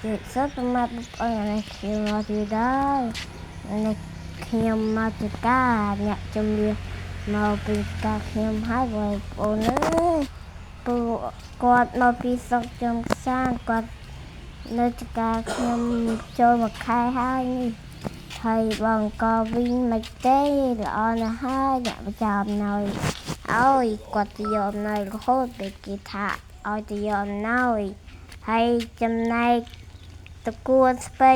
សួរពុកម៉ែបងប្អូននេះខ្ញុំមកទៀតដែរនេះខ្ញុំមកពីការអ្នកជំនាញមកពីការខ្ញុំហើយបងប្អូនអើយពូគាត់មកពីស្រុកចំសានគាត់នៅចការខ្ញុំចូលមួយខែហើយនេះហើយបងក៏វិញមិនទេល្អណាស់ហើយអ្នកប្រចាំអំណោយឲ្យគាត់ទៅយកអំណោយរហូតពេលគេថាឲ្យទៅយកអំណោយហើយចំណែកតកួនស្ពៃ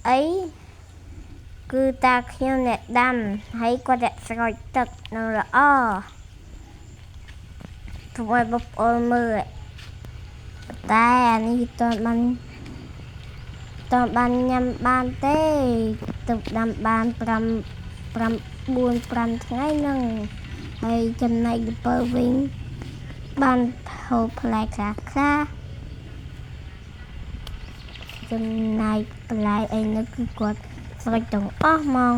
អីគឺតាខ្ញុំអ្នកដាំហើយគាត់អ្នកស្រោចទឹកនឹងល្អធ្វើឲ្យបងប្អូនមើលតែអានេះតបានតបានញ៉ាំបានទេទៅដាំបាន5 5 4 5ថ្ងៃហ្នឹងហើយចំណែកលពៅវិញបានហូបផ្លែខ្លះខ្លះចំណែកបន្លែអីនោះគឺគាត់ស្រោចទាំងអស់ហ្មង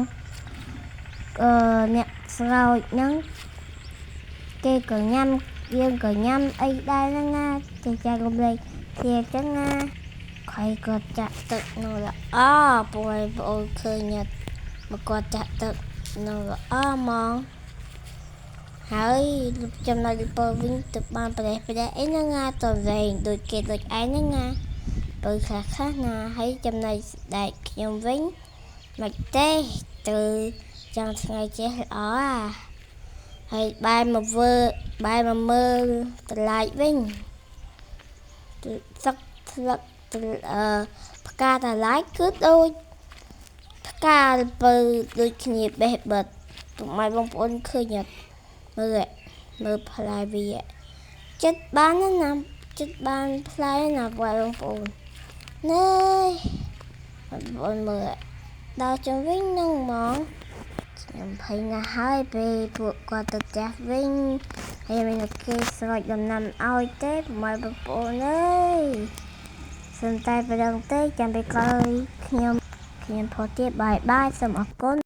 អឺអ្នកស្រោចហ្នឹងគេក៏ញ៉ាំយើងក៏ញ៉ាំអីដែរហ្នឹងណាចេះចែករំលែកគ្នាចឹងណាខៃគាត់ចាក់ទឹកនោះល្អពួកឯងបងអូនឃើញមកគាត់ចាក់ទឹកនោះល្អហ្មងហើយចំណែកលពៅវិញទៅបានប្រេះប្រេះអីហ្នឹងណាតវែងដូចគេដូចឯងហ្នឹងណាបើខ្លះខ្លះណាហើយចំណែកស្ដែកខ្ញុំវិញមិនទេទៅចង់ថ្ងៃចេះល្អអាហើយបែរមកវើបែរមកមើលតម្លៃវិញសឹកស្លឹកអឺផ្កាតម្លៃគឺដូចផ្កាលពៅដូចគ្នាបេះបិទពុកម៉ែបងប្អូនឃើញអត់មើលមើលផ្លែវាចិត្តបានណាចិត្តបានផ្លែណាបងប្អូននេះបងប្អូនមើលដល់ជុំវិញនឹងហ្មងខ្ញុំភ័យណាស់ហើយពេលពួកគាត់ទៅផ្ទះវិញហើយមានគេស្រោចដំណាំឲ្យទេពុកម៉ែបងប្អូនអើយសូមតែប៉ុណ្្នឹងទេចាំពេលក្រោយខ្ញុំខ្ញុំផុសទៀតបាយបាយសូមអរគុណ។